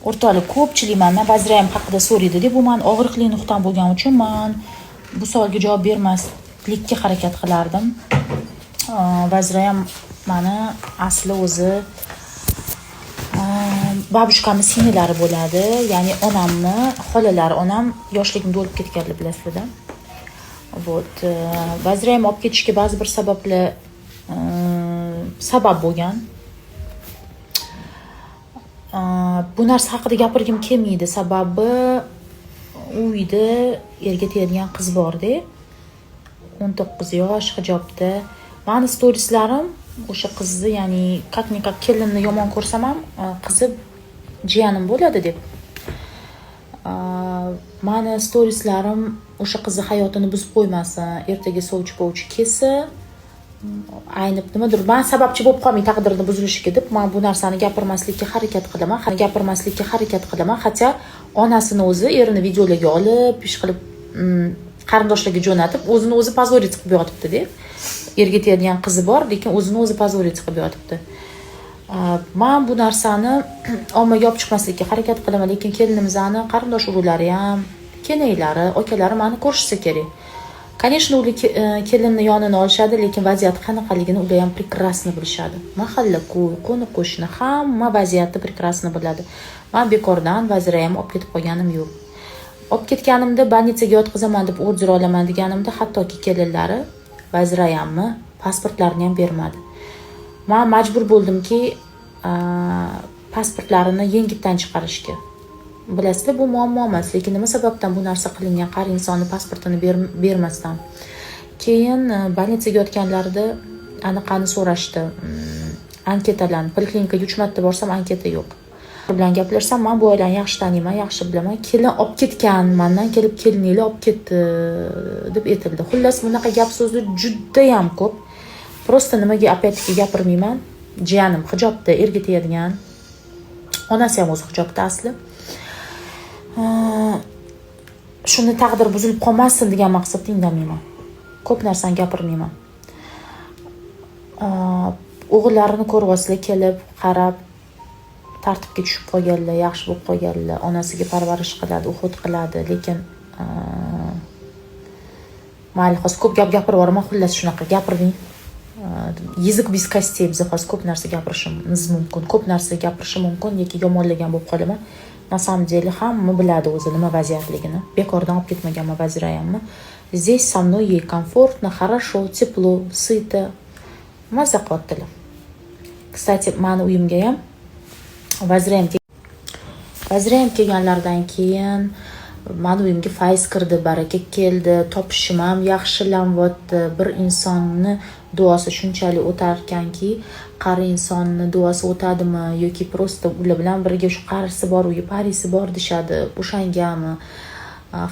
O'rtoqlar, ko'pchilik mandan Vazirayam haqida so'raydi-da. Bu mani og'riqli nuqtam bo'lgani uchun man bu savolga javob bermaslikka harakat qilardim. Vazirayam mani asli o'zi бабушка mni singillari bo'ladi, ya'ni onamni xolalari. Onam yoshligimda o'lib ketganlar, bilasizlar-da. Вот, Vazirayam olib ketishga ba'zi bir sabablar sabab bo'lgan. Bu narsa haqida gapirgim kelmaydi, sababi u uyda erga tegadigan qiz borda, 19 yosh, hijobda. Mani storieslarim o'sha qizni, ya'ni как никак kelinni yomon ko'rsam ham, qizi jiyanim bo'ladi deb, mani storieslarim o'sha qizni hayotini buzib qo'ymasin, ertaga sovchi povchi kelsa, aynib, nimadir man sababchi bo'lib qolmay taqdirini buzilishiga deb, man bu narsani gapirmaslikka harakat qilaman, gapirmaslikka harakat qilaman. Хотя onasini o'zi erini videolarga olib, ish qilib, qarindoshlarga jo'natib, o'zini o'zi позорить qilib yotibdida. Erga tegadigan qizi bor, lekin o'zini o'zi позорить qilib yotibdi. Man bu narsani ommaga olib chiqmaslikka harakat qilaman, lekin kelinimizni qarindosh urug'lari ham, kenaylari, akalari mani ko'rishsa kerak. Конечно, ular kelinni yonini olishadi, lekin vaziyat qanaqaligini ular ham прекрасно bilishadi. Mahalla ko'y, qo'ni qo'shni hamma vaziyatni прекрасно biladi. Man bekordan Vazirayam olib ketib qolganim yo'q. Olib ketganimda, больница ga yotqizaman deb order olaman deganimda, hattoki kelinlari Vazirayamni pasportlarini ham bermadi. Man majbur bo'ldimki, pasportlarini yengitdan chiqarishga. Bilasizlar, bu muammo emas, lekin nima sababdan bu narsa qilingan, qari insonni pasportini bermasdan? Keyin больница ga yotganlarida anaqani so'rashdi, anketalarni. Poliklinikaga uch marta borsam, anketa yo'q. Bilan gaplashsam, man bu oilani yaxshi taniyman, yaxshi bilaman, kelin olib ketgan, mandan kelib kelininglar olib ketdi deb aytildi. Xullas, bunaqa gap so'zlar judayam ko'p. Просто nimaga опять таки gapirmayman? Jiyanim hijobda, erga tegadigan, onasi ham o'zi hijobda asli. Shuni taqdir buzilib qolmasin degan maqsadda indamayman, ko'p narsani gapirmayman. O'g'illarini ko'ryapsizlar, kelib qarab, tartibga tushib qolganlar, yaxshi bo'lib qolganlar. Onasiga parvarish qiladi, уход qiladi, lekin mayli, hozir ko'p gap gapirib yuboraman. Xullas, shunaqa gapirmang, язык без костей. Biz hozir ko'p narsa gapirishimiz mumkin, ko'p narsa gapirishim mumkin yoki yomonlagan bo'lib qolaman. На самом деле hamma biladi o'zi nima vaziyatligini. Bekordan olib ketmaganman Vazirayamni. Здесь со мной ей комфортно, хорошо, тепло, сыто, maza qilyaptilar. Кстати, mani uyimga ham Vazirayam kelganlaridan keyin mani uyimga fayz kirdi, baraka keldi, topishim ham yaxshilanyapti. Bir insonni duosi shunchalik o'tarkanki, qari insonni duosi o'tadimi yoki просто ular bilan birga shu qarisi bor, uyi parisi bor deyishadi, o'shangami,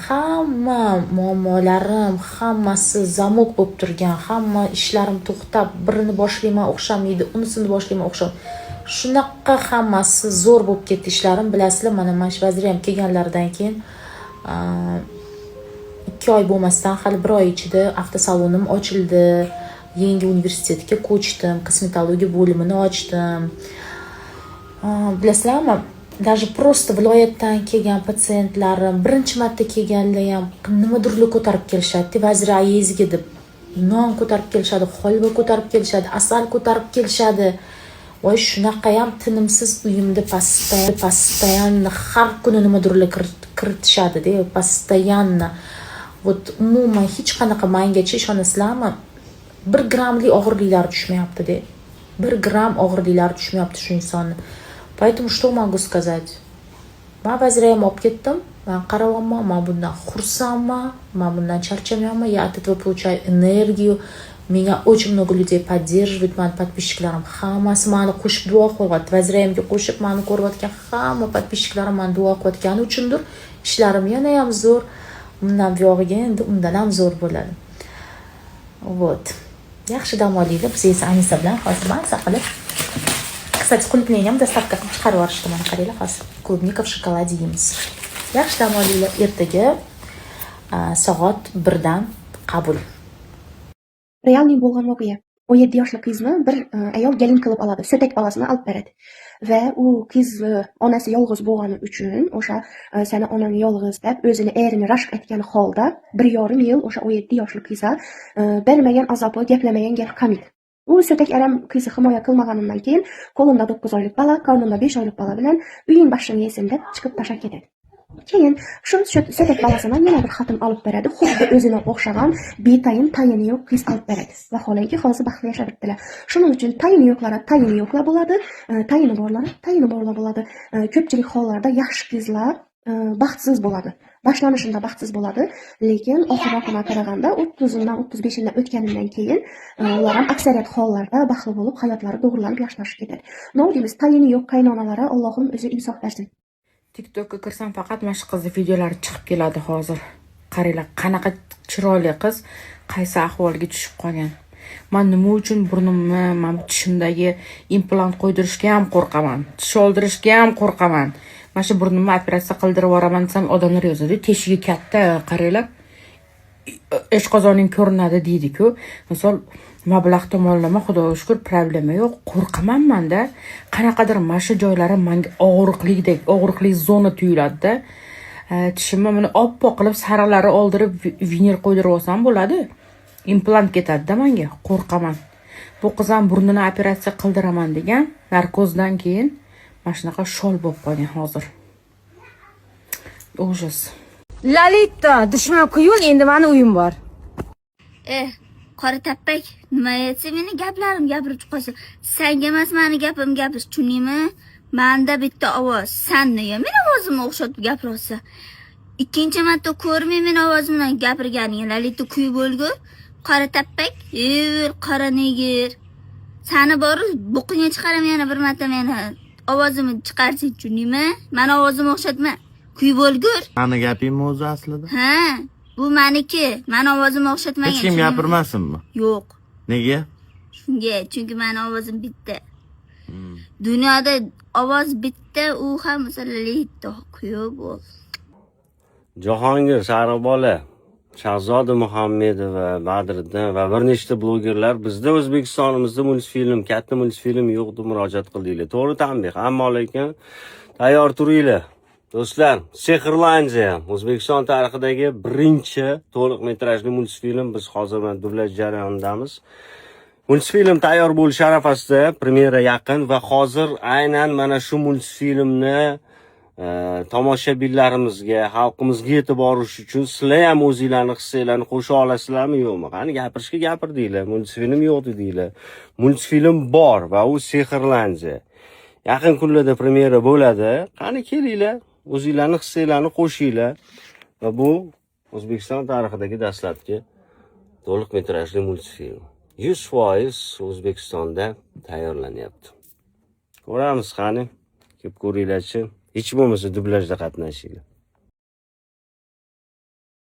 hamma muammolarim hammasi замок bo'lib turgan, hamma ishlarim to'xtab, birini boshlayman, o'xshamaydi, unisini boshlayman, o'xshab, shunaqa hammasi zo'r bo'lib ketdi ishlarim. Bilasizlar, mana shu Vazirayam kelganlaridan keyin 2 oy bo'lmasdan, hali bir oy ichida avtosalonim ochildi, yangi universitetga ko'chdim, kosmetologiya bo'limini ochdim. Bilasizlarmi, даже просто viloyatdan kelgan patsientlarim, birinchi marta kelganlar ham nimadirlar ko'tarib kelishadi Vazira ayangizga deb. Non ko'tarib kelishadi, holva ko'tarib kelishadi, asal ko'tarib kelishadi. Voy, shunaqayam tinimsiz uyimda постоянно, постоянно har kuni nimadirlar kiritishadida, постоянно. Вот umuman hech qanaqa mangacha, ishonasizlarmi, bir grammli og'irliklari tushmayaptida, bir gramm og'irliklari tushmayapti shu insonni. Поэтому что могу сказать? Man Vazirayam olib ketdim, man qarayapman, man bundan xursandman, man bundan charchamayapman. Я от этого получаю энергию, меня очень много людей поддерживает. Mani подписчик larim hammasi mani qo'shib duo qilyapti. Vazirayamga qo'shib mani ko'rayotgan hamma подписчик larim mani duo qilayotgani uchundir ishlarim yanayam zo'r, undan buyog'iga endi undan ham zo'r bo'ladi. Вот, yaxshi dam olinglar. Biz esa Anisa bilan hozir maza qilib, кстати, qulupnayni ham доставка qilib chiqarib yuborishdi, mana qaranglar, hozir клубника в шоколаде yeymiz. Yaxshi dam olinglar. Ertaga soat 1dan qabul. Реальный bo'lgan voqea. 17 yoshli qizni bir ayol kelin qilib oladi. So'tak bolasini olib beradi. Va u qiz onasi yolg'iz bo'lgani uchun o'sha sani onang yolg'iz deb o'zini erini rashk etgan holda 1,5 yil o'sha 17 yoshli qizga bermagan azobi, gaplamagan gap qolmaydi. U so'tak aram qizni himoya qilmaganimdan keyin qo'limda 9 oylik bola, qornimda 5 oylik bola bilan uying boshini yesin deb chiqib tashlab ketadi. Keyin shu so'tak bolasini yana bir xotin olib beradi. Xuddi o'zini o'xshagan betayin, tayini yo'q qiz olib beradi. Vaholanki, hozir baxtli yashab yuribdilar. Shuning uchun tayini yo'qlari tayini yo'qlar bo'ladi, tayini borlari tayini borlar bo'ladi. Ko'pchilik hollarda yaxshi qizlar baxtsiz bo'ladi. Boshlanishida baxtsiz bo'ladi, lekin oxir-oqibatga qaraganda 30-dan 35-dan o'tganidan keyin ular ham aksariyat hollarda baxtli bo'lib, hayotlari to'g'rilanib, yaxshilashib ketadi. Nima deymiz, tayini yo'q qaynonalara Allohim o'zi insof bersin. TikTokka kirsam, faqat mana shu qizni videolari chiqib keladi hozir. Qaranglar, qanaqa chiroyli qiz qaysi ahvolga tushib qolgan. Man nima uchun burnimni, mana bu tishimdagi implant qo'ydirishga ham qo'rqaman, tish oldirishga ham qo'rqaman. Mana shu burnimni operatsiya qildirib yuboraman desam, odamlar yozadi: "Teshigi katta, qaranglar, oshqozoning ko'rinadi", deydi-ku. Misol, mablag' tomonlama, xudoga shukur, problema yo'q. Qo'rqaman manda. Qanaqadir mana shu joylari manga og'riqlikdek, og'riqli zona tuyuladida. Tishimni buni oppoq qilib, saralari oldirib, винир qo'ydirib olsam bo'ladi. Implant ketadida manga, qo'rqaman. Bu qiz ham burnini operatsiya qildiraman degan, narkozdan keyin mana shunaqa shol bo'lib qolgan hozir. Ужас. Lalita, dushman quyun, endi mani uyim bor. Eh, qora tappak, nima aytsa meni gaplarim gapirib chiqolsa, sanga emas, mani gapim gapirish, tushundingmi? Manda bitta ovoz, san nega meni ovozimga o'xshatib gapiryapsan? Ikkinchi marta ko'rmay meni ovozim bilan gapirganingga, Lalita, kuy bo'lgur. Qora tappak, yur, qora негр. Sani borib buqingga chiqaraman yana bir marta meni ovozimni chiqarsang, tushundingmi? Mani ovozimga o'xshatma. Kuy bo'lgur. Mani gapingmi o'zi aslida? Ha, bu maniki. Mani ovozimga o'xshatmagin. Hech kim tushundingmi? gapirmasinmi? Yo'q. Nega? Shunga, chunki mani ovozim bitta. Dunyoda ovoz bitta, u ham Lalita kuyov bo'l. Jahongir sariq bola, Shahzoda Muhammedova, Badriddin va bir nechta blogerlar bizda O'zbekistonimizda multfilm, katta multfilm yo'q deb murojaat qildinglar. To'g'ri tanbeh, ammo lekin tayyor turinglar. Do'stlar, Sehrlandiya O'zbekiston tarixidagi birinchi to'liq metrajli multfilm, biz hozir mana dublyaj jarayonidamiz. Multfilm tayyor bo'lish arafasida, premyera yaqin va hozir aynan mana shu multfilmni tomoshabinlarimizga, xalqimizga yetib borish uchun sizlar ham o'zinglarni hissanglarni qo'sha olasizlarmi, yo'qmi? Qani, gapirishga gapirdinglar, multfilm yo'q dedinglar. Multfilm bor va u Sehrlandiya. Yaqin kunlarda premyera bo'ladi. Qani, kelinglar, o'zinglarni hissanglarni qo'shinglar. Va bu O'zbekiston tarixidagi dastlabki to'liq metrajli multfilm. 100% O'zbekistonda tayyorlanyapti. Ko'ramiz qani. Kelib ko'ringlarchi. Hech bo'lmasa dublyajda qatnashinglar.